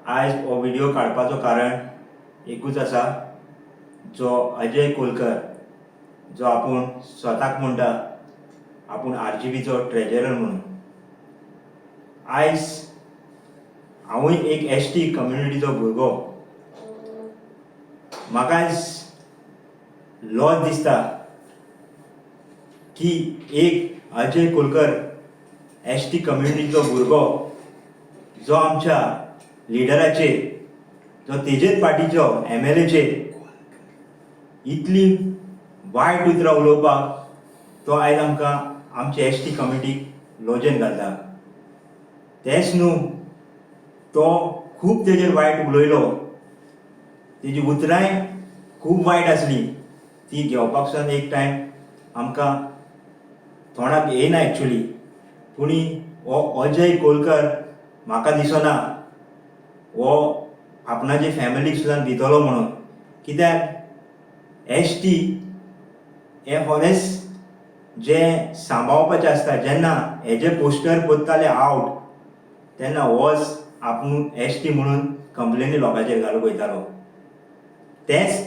आयज हो व्हिडियो काडपाचो कारण एकूच आसा, जो अजय कोलकर जो आपूण स्वताक म्हणटा आपूण आरजीपीचो ट्रेजरर म्हणून, आयज हांवूय एक एसटी कम्युनिटीचो भुरगो, म्हाका आयज लॉज दिसता की एक अजय कोलकर एसटी कम्युनिटीचो भुरगो जो आमच्या लिडराचेर, जो तेजेच पार्टीचो एमएलएचेर इतली वायट उतरां उलोवपाक तो आयज आमकां आमचे एसटी कम्युनिटीक लॉजेन घालता. तेंच न्हू, तो खूब तेजेर वायट उलयलो, तेजी उतरांय खूब वायट आसली, ती घेवपाक सुद्दां एक टायम आमकां तोंडाक येयना एक्चुली. पूण हो अजय कोलकर म्हाका दिसना हो आपणाचे फॅमिलीक सुद्दां दितलो म्हणून, कित्याक एसटी हे फॉरेस्ट जे सांबाळपाचें आसता, जेन्ना हेजे पोस्टर कोत्ताले आवट तेन्ना होच आपूण एसटी म्हणून कंप्लेनी लोकांचेर घालूंक वयतालो. तेंच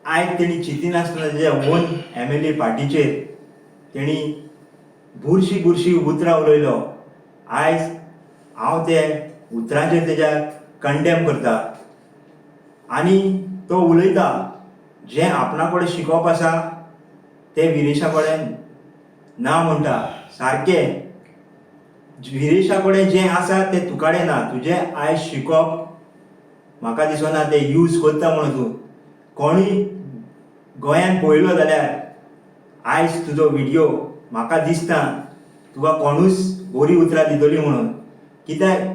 आयज तेणी चिंतिनासतना तेज्या ओन एमएलए पार्टीचेर तेणी बुरशी बुरशी उतरां उलयलो. आयज हांव ते उतरांचेर तेज्या कंडेम करता आनी तो उलयता जें आपणा कडेन शिकोवप आसा तें विरेशा कडेन ना म्हणटा. सारकें, विरेशा कडेन जें आसा तें तुका कडेन ना. तुजें आयज शिकोवप म्हाका दिसना तें यूज करता म्हणून. तूं कोणूय गोंयान पळयलो जाल्यार आयज तुजो व्हिडियो म्हाका दिसता तुका कोणूच बरी उतरां दितली म्हणून, कित्याक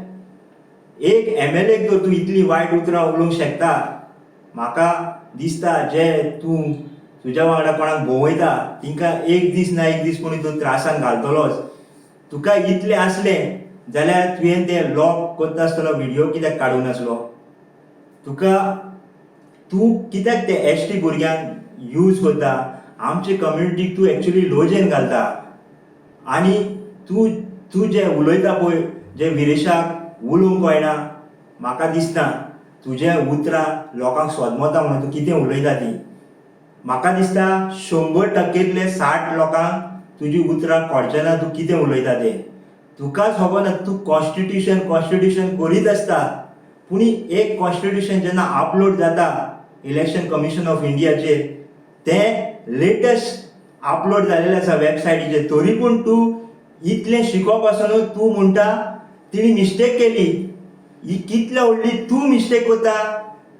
एक एमएलएक जर तूं इतली वायट उतरां उलोवंक शकता, म्हाका दिसता जे तूं तुज्या वांगडा कोणाक भोंवयता तिंकां एक दीस ना एक दीस कोणी तूं त्रासान घालतलोच. तुका इतलें आसलें जाल्यार तुवें तें लॉक करता आसतना व्हिडियो कित्याक काडूंक नासलो? तुका तूं कित्याक ते एसटी भुरग्यांक यूज करता? आमचे कम्युनिटीक तूं एक्चुली लोजेन घालता आनी तूं तूं जें उलयता पळय, जे विरेशाक उलोवंक कळना, म्हाका दिसना तुजें उतरां लोकांक सोदमता म्हणून तूं कितें उलयता ती. म्हाका दिसता 100%तले 60 लोकांक तुजी उतरां कळचें ना तूं कितें उलयता तें. तुकाच खबर ना. तूं कॉन्स्टिट्युशन कॉन्स्टिट्युशन करीत आसता, पूण एक कॉन्स्टिट्युशन जेन्ना अपलोड जाता इलेक्शन कमिशन ऑफ इंडियाचेर, तें लेटस्ट अपलोड जालेलें आसा वेबसायटीचेर, तरी पूण तूं इतलें शिकोवप आसून तूं म्हणटा तिणी मिस्टेक केली. ही कितल्या व्हडली तूं मिस्टेक करता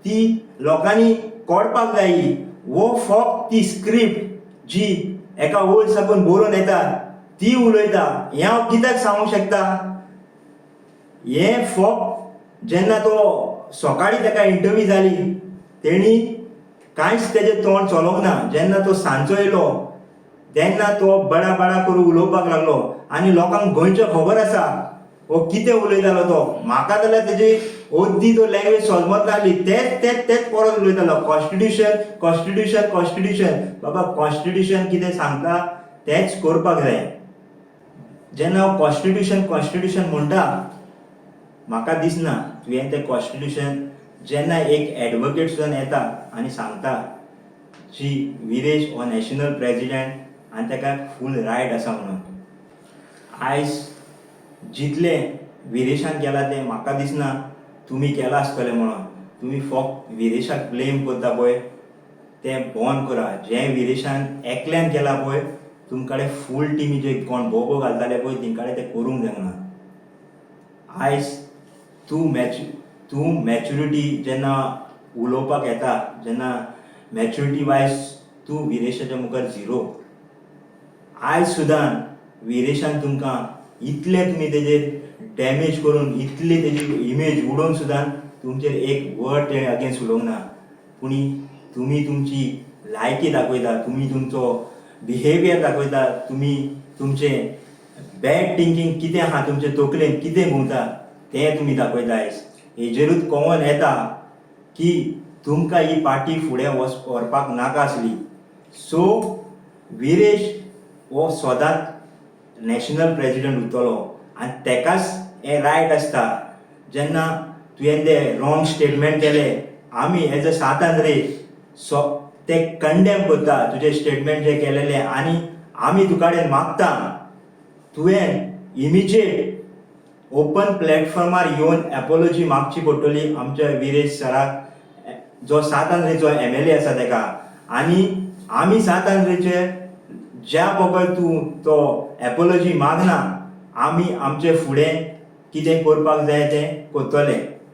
ती लोकांनी कळपाक जाय. हो फक्त ती स्क्रिप्ट जी एका वयर साकून बरोवन येता ती उलयता. हें हांव कित्याक सांगूंक शकता, हें फक्त जेन्ना तो सकाळी ताका इंटरव्यू जाली तेणी कांयच तेजें तोंड चलोवंक ना. जेन्ना तो सांजचो येयलो तेन्ना तो बडा बडा करून उलोवपाक लागलो आनी लोकांक गोंयचें खबर आसा हो कितें उलयतालो तो. म्हाका जाल्यार तेजी अर्दी तो लँग्वेज समजत नासली, तेच तेच तेच परत उलयतालो, कॉन्स्टिट्युशन कॉन्स्टिट्युशन कॉन्स्टिट्युशन. बाबा, कॉन्स्टिट्युशन कितें सांगता तेंच करपाक जाय. जेन्ना हांव कॉन्स्टिट्युशन कॉन्स्टिट्युशन म्हणटा, म्हाका दिसना तुवें तें कॉन्स्टिट्युशन, जेन्ना एक एडवोकेट सुद्दां येता आनी सांगता जी विरेश हो नॅशनल प्रेजिडेंट आनी ताका फूल रायट आसा म्हणून, आयज जितलें विरेशान केलां तें म्हाका दिसना तुमी केलां आसतलें म्हणून. तुमी फक्त विरेशाक ब्लेम करता पळय तें बंद करा. जें विरेशान एकल्यान केलां पळय, तुमकां कडेन फूल टिमी जे कोण बोबो घालताले पळय तेंकां कडेन तें करूंक जायना. आयज तूं मॅच्युरिटी जेन्ना उलोवपाक येता, जेन्ना मॅच्युरिटी वायज तूं विरेशाच्या मुखार झिरो. आयज सुद्दां विरेशान तुमकां इतलें तुमी तेजेर डॅमेज करून इतली तेजी इमेज उडोवन सुद्दां तुमचेर एक वर्ड तेणें अगेन्स्ट उलोवंक ना. पूण तुमी तुमची लायकी दाखयता, तुमी तुमचो बिहेवियर दाखयता, तुमी तुमचें बॅड थिंकींग कितें आहा, तुमचे तकलेन कितें घुंवता तें तुमी दाखयता. आयज हेजेरूच कळोन येता की तुमकां ही पार्टी फुडें व्हरपाक नाका आसली. सो विरेश हो सदांच नॅशनल प्रेजिडंट उरतलो आनी तेकाच हें रायट आसता. जेन्ना तुवें ते रॉंग स्टेटमेंट केले. आमी एज अ सांत आंद्रे सो ते कंडेम करता तुजें स्टेटमेंट जे केलेले आनी आमी तुका कडेन मागता, तुवें इमिजिएट ओपन प्लॅटफॉर्मार येवन एपोलॉजी मागची पडटली आमच्या विरेश सराक, जो सांत आंद्रेचो एमएलए आसा तेका. आनी आमी सांत आंद्रेचे ज्या बगर तूं तो एपोलॉजी मागना, आमी आमचे फुडें कितें करपाक जाय तें करतले.